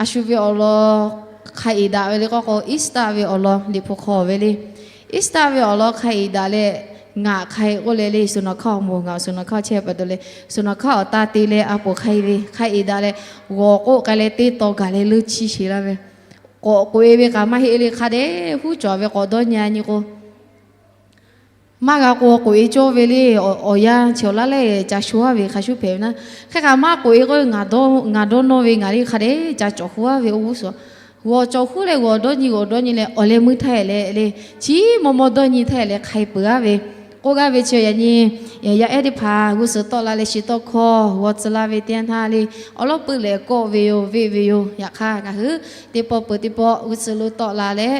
a shu ve awˬ lawn hk'a eˍ daꞈ ve le k'oˆ k'o, Easter ve awˬ lawn liꞈ hpu hk'aw ve le. Easter ve awˬ lawn hk'a eˍ daꞈ leh ngaˬ hk'a eˍ k'oˆ leh le, suhˍ nawˬ hkawˇ awˬ moˍ ngaˬ suhˍ nawˬ hkawˇ chehˇ pa taw leh, suhˍ nawˬ hkawˇ awˬ taˇ te leh a poˍ hk'a eˍ ve hk'a eˍ daꞈ leh, g'awˬ k'oˆ k'ai leh teˇ taw gaˬ leh leuˇ chiˇ sheˍ laˇ ve, k'awꞈ k'oꞈ e ve kaꞈ maˇ heˆ le, hk'a dehꞈ huˉ cawˬ ve k'awꞈ dawˇ nyi a nyi k'o, maˇ g'a k'o k'oꞈ e cawˇ ve le. Awˬ yanˇ chi awˬ laˇ lehˬ ca sho aˉ ve hk'a shuˉ hpehꞈ ve naˉ. Hk'e kaꞈ maˇ k'oꞈ e k'o, ngaˬ dawˇ nawˇ ve ngaˬ le hk'a dehꞈ ca cawˬ huˉ aˉ ve oˇ g'uˇ suhˍ. G'awˬ cawˬ huˉ leh g'awˬ dawˇ nyi g'awˬ dawˇ nyi leh awˬ leh meuˇ htaˇ leh le, chi maw maw dawˇ nyi htaˇ leh hk'ai peuˬ aˉ ve k'oˆ gaˇ ve chi yaꞈ nyi yaˇ ehˉ teˇ hpaˍ g'uˇ suhˍ tawˆ la leh shiˍ tawˇ hkawˇ g'aw tcuh laˇ ve teˇ yanˇ htaˇ le, awˬ lawˉ peuˬ lehˬ kawˆ ve yoˬ, veˆ ve yoˬ. Yaꞈ hk'aˇ ngaˬ hui teˇ pawˆ peuˬ teˇ pawˆ g'uˇ suhˍ lo tawˆ la leh,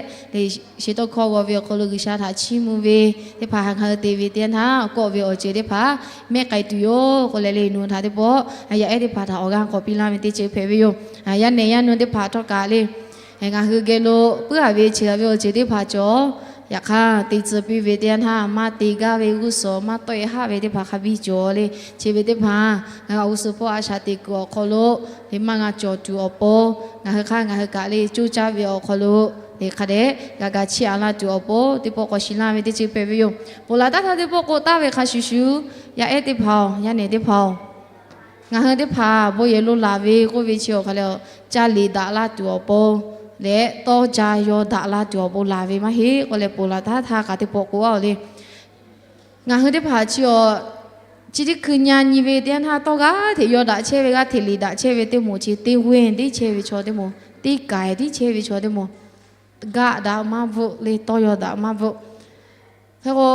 shiˍ tawˇ hkawˇ g'aw ve awˬ hk'aw lo G'uiˬsha htaꞈ chiˇ mvuh ve teˇ hpaˍ ngaˬ hui te ve teˇ yanˇ htaˇ kawˆ ve awˬ ceuˬ teˇ hpaˍ mehˉ k'ai tuˬ yoˬ k'oˆ leh le, nawˬ hui htaꞈ teˇ pawˆ yaˇ ehˉ teˇ hpaˍ htaꞈ awˬ g'aˇ k'awꞈ piˇ laˇ ve teˇ ceuˬ hpehꞈ ve yoˬ. Yaˇ nehˬ yaˇ nu teˇ hpaˍ htawˇ kaꞈ le, ngaˬ hui geh lo puiˉ a ve chi a ve awˬ ceuˬ teˇ hpaˍ cawˬ. Yaꞈ hk'aˇ te tcuh piˇ ve teˇ yanˇ htaˇ maˇ te gaˇ ve g'uˇ suhˍ maˇ tawˆ e haˆ ve teˇ hpaˍ hk'a biˇ cawˬ le. Chi ve teˇ hpaˍ ngaˬ hui awˬ g'uˇ suhˍ hpawˇ a shaꞈ teꞈ kuiˬ awˬ hk'aw lo le maˇ g'a cawˬ tuˬ awˬ pon, ngaˬ hui hk'aˇ ngaˬ hui kaꞈ le coˇ caˇ ve awˬ hk'aw lo le hk'a dehꞈ g'a ga chiˇ a laˇ tuˬ awˬ pon teˇ pawˆ k'awꞈ shiˍ laˇ ve teˇ ceuˬ hpehꞈ ve yoˬ. Ponˬ laˬ taˉ htaˇ teˇ pawˆ k'oˆ taˍ ve hk'a shuˍ shuˍ, yaˇ ehˉ teˇ hpaˍ-oˬ, yaˇ nehˬ teˇ hpaˍ-oˬ, ngaˬ hui teˇ hpaˍ bon yehˬ lo laˬ ve k'oˆ ve chi awˬ hk'aˬ lehˬ, ca liꞈ daꞈ laˇ tuˬ awˬ pon leh tawˇ ca yaw daꞈ la tuˬ awˬ pon laˬ ve maˇ heˆ k'oˆ leh, ponˬ laˬ taˉ htaˇ kaꞈ teˇ pawˆ k'oˆ a-oˬ le. Ngaˬ hui teˇ hpaˍ chi awˬ chi teˇ hkui nyi a nyi ve teˇ yanˇ htaˇ tawˇ g'aˇ hteꞈ yaw daꞈ chehˇ ve, g'aˇ hteꞈ liꞈ daꞈ chehˇ ve teˇ moˍ chi teˇ g'aˇ tiˉ chehˇ ve chaw teˇ moˍ, teˇ kaiˬ tiˉ chehˇ ve chaw teˇ moˍ, gaˆ daꞈ maˇ bvuhˆ le, tawˇ yaw daꞈ maˇ bvuhˆ. Hk'e k'o,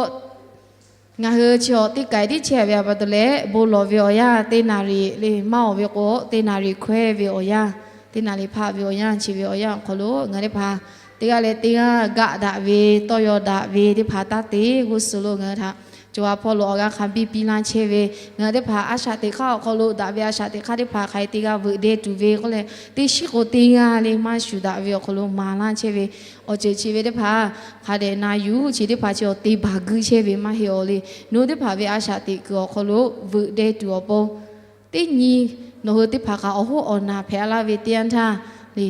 ngaˬ hui chi awˬ teˇ kaiˬ tiˉ chehˇ ve a pa taw leh, bon lawˬ ve awˬ yanˇ teˇ naˍ riˍ le maˇ oˬ ve k'o, teˇ naˍ riˍ hkawehˇ ve awˬ yanˇ, teˇ naˍ riˍ hpaˆ ve awˬ yanˇ chi ve awˬ yanˇ awˬ hk'aw lo ngaˬ teˇ hpaˍ teˇ g'aˇ leh teˇ g'aˇ gaˆ daꞈ ve tawˇ yaw daꞈ ve teˇ hpaˍ taˇ te g'uˇ suhˍ lo ngaˬ hui htaꞈ co ha hpawˇ lo awˬ g'aˇ hk'a biˇ piˇ laˇ chehˇ ve, ngaˬ hui teˇ hpaˍ a shaꞈ teꞈ hk'aˇ awˬ hk'aw lo daꞈ ve a shaꞈ teꞈ hk'aˇ teˇ hpaˍ hk'aˬ hk'e te g'a veuꞈ deh tuˬ ve k'oˆ leh, teˇ shiˉ k'o teˇ g'aˇ le maˇ shuˍ daꞈ ve awˬ hk'aw lo maˍ laˇ chehˇ ve awˬ ceuˬ chi ve teˇ hpaˍ hk'a dehꞈ na yuˬ. Chi teˇ hpaˍ chi awˬ te baˬ guiˇ chehˇ ve maˇ heˆ-oˬ le. Nawˬ hui teˇ hpaˍ ve a shaꞈ teꞈ kuiˬ awˬ hk'aw lo veuꞈ deh tuˬ awˬ pon, teˇ nyi nawˬ hui teˇ hpaˍ kaꞈ awˬ hoˉ awˬ naˬ hpehꞈ laˇ ve teˇ yanˇ htaˇ le,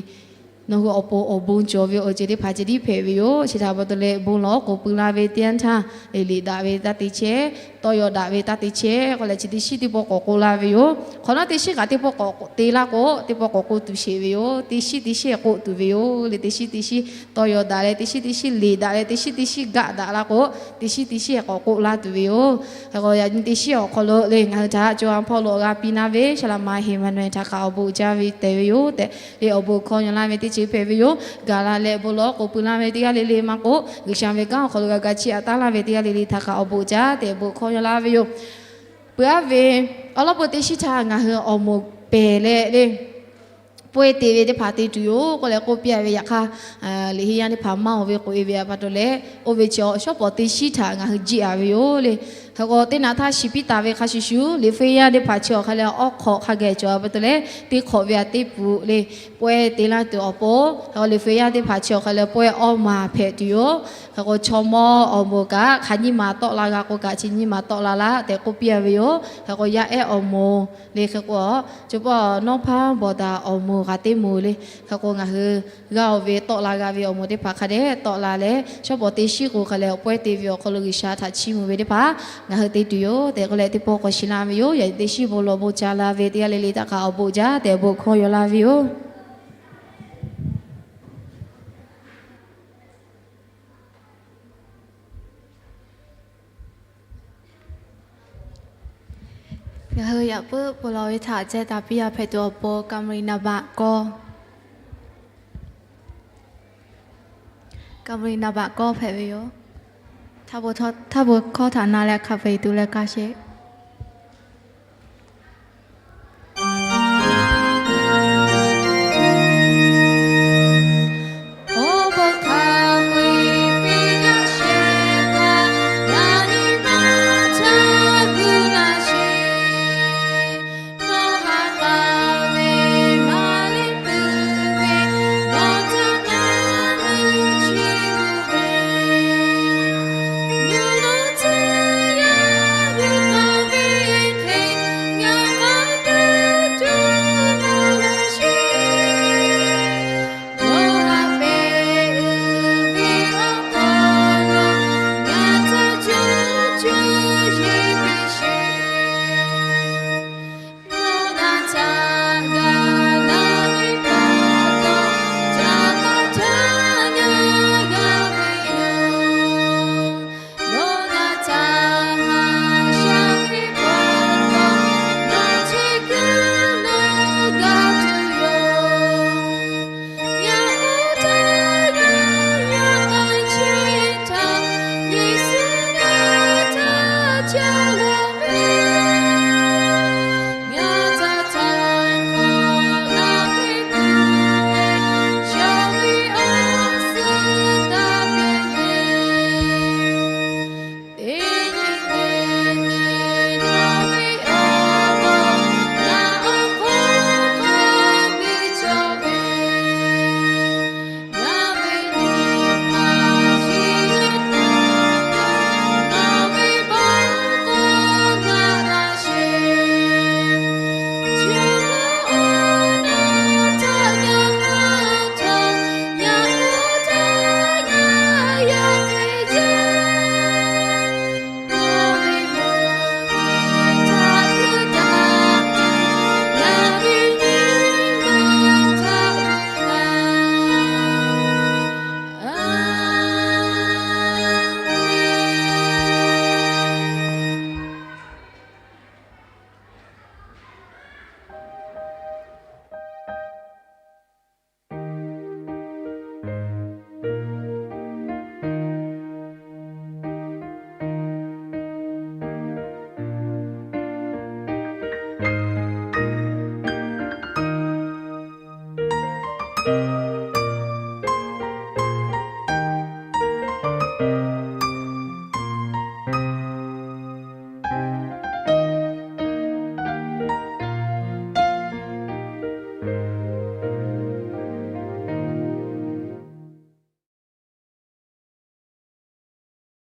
nawˬ hui awˬ pon awˬ bon cawˬ ve awˬ ceuˬ teˇ hpaˍ ceh tiˉ hpehꞈ ve yoˬ. Chi htaꞈ pa taw leh bon lawˬ k'oˍ pui la ve teˇ yanˇ htaˇ le, liꞈ daꞈ ve taˇ te chehˇ, tawˇ yaw daꞈ ve taˇ te chehˇ k'oˆ leh, chi teˇ shiˉ teˇ pawˆ k'awꞈ k'oˆ laˇ ve yoˬ. Hk'awꞈ nawˉ teˇ shiˉ kaꞈ teˇ pawˆ k'awꞈ te laˇ k'o, teˇ pawˆ k'awꞈ k'oˆ tuˬ sheˍ ve yoˬ. Teˇ shiˉ teˇ shiˉ k'oˆ tuˬ ve yoˬ le. Teˇ shiˉ teˇ shiˉ tawˇ yaw daꞈ leh, teˇ shiˉ teˇ shiˉ liꞈ daꞈ leh, teˇ shiˉ teˇ shiˉ gaˆ daꞈ laˇ k'o, teˇ shiˉ teˇ shiˉ k'awꞈ k'oˆ laˇ tuˬ ve yoˬ. Hk'e k'o, yaꞈ nyi teˇ shiˉ awˬ hk'aw lo le ngaˬ hui htaꞈ co ha hpawˇ lo awˬ g'aˇ piˇ laˇ ve Saˍ laꞈ ma Heˍmaˍnuˍehˍ htaꞈ kaꞈ awˬ bon uiˍ jaˇ ve tehꞈ ve yoˬ tehꞈ le, awˬ bon hkawˇ yaw laˇ ve teˇ ceuˬ hpehꞈ ve yoˬ. Gaˬ la leh bon lawˬ k'oˍ pui laˇ ve teˇ g'aˇ le le maˇ k'oˆ, G'uiˬsha ve kanˉ awˬ hk'aw lo g'a ga chiˇ aꞈ taˉ laˇ ve teˇ g'aˇ le le htaꞈ kaꞈ awˬ bon uiˍ jaˇ tehꞈ bon hkawˇ yaw laˇ ve yoˬ. Peuˬ aˉ ve awˬ lawn peu teˇ shiˉ htaˇ ngaˬ hui awˬ moˍ pehˬ leh le, pawehˇ te ve teˇ hpaˍ te tuˬ yoˬ k'oˆ leh k'oˆ piˇ a ve. Yaꞈ hk'aˇ, liꞈ henˇ yaˇ teˇ hpaˍ maˇ oˬ ve k'oꞈ e ve a pa taw leh, oˇ ve chi awˬ shawˉ pawˍ teˇ shiˉ htaꞈ ngaˬ hui jiˆ a ve yoˬ le. Hk'e k'o, teˇ naꞈ htaˇ shiˍ piˇ taˍ ve hk'a shuˍ shuˍ, liꞈ henˇ yaˇ teˇ hpaˍ chi awˬ hk'a leh awˉ hk'awꞈ hk'a geh cawˬ a pa taw leh, teˇ hk'awꞈ ve a teˇ puˍ le, pawehˇ te laˇ tuˬ awˬ pon, hk'e k'o liꞈ henˇ yaˇ teˇ hpaˍ chi awˬ hk'a leh pawehˇ awˇ maˬ hpehꞈ tuˬ yoˬ. Hk'e k'o, chaw mawˇ awˬ moˍ kaꞈ hk'aˬ nyiˇ maˬ tawˆ la g'a k'o kaꞈ chi nyiˇ maˬ tawˆ la laˇ tehꞈ k'oˆ piˇ a ve yoˬ. Hk'e k'o, yaˇ ehˉ awˬ moˍ le, hk'e k'o, co paw nawˉ hpaˇ bawˬ daꞈ awˬ moˍ g'a teˇ moˍ le. Hk'e k'o, ngaˬ hui g'a oˬ ve tawˆ la g'a ve awˬ moˍ teˇ hpaˍ hk'a dehꞈ tawˆ la leh, shawˉ pawˍ teˇ shiˉ k'o hk'a leh awˬ pawehˇ te ve awˬ hk'aw lo G'uiˬsha htaꞈ chiˇ mvuh ve teˇ hpaˍ ngaˬ hui te tuˬ yoˬ tehꞈ k'oˆ leh, teˇ pawˆ k'awꞈ shiˍ laˇ ve yoˬ. Yaꞈ nyi teˇ shiˉ bon lawˬ bon ca la ve teˇ g'aˇ le le htaꞈ kaꞈ awˬ bon jaˇ tehꞈ bon hkawˇ yaw laˇ ve yoˬ. Ngaˬ hui yaꞈ puiˉ bon lawˬ ve htaꞈ ceh taˍ piˇ a hpehꞈ tuˬ awˬ pon กำมะหยี่ naˍ baꞈ กำมะหยี่ naˍ baꞈ กำมะหยี่ hpehꞈ ve yoˬ. Htaˇ bon hkawˇ htaꞈ na leh hk'a peu-eˬ tuˬ leh ka sheˍ.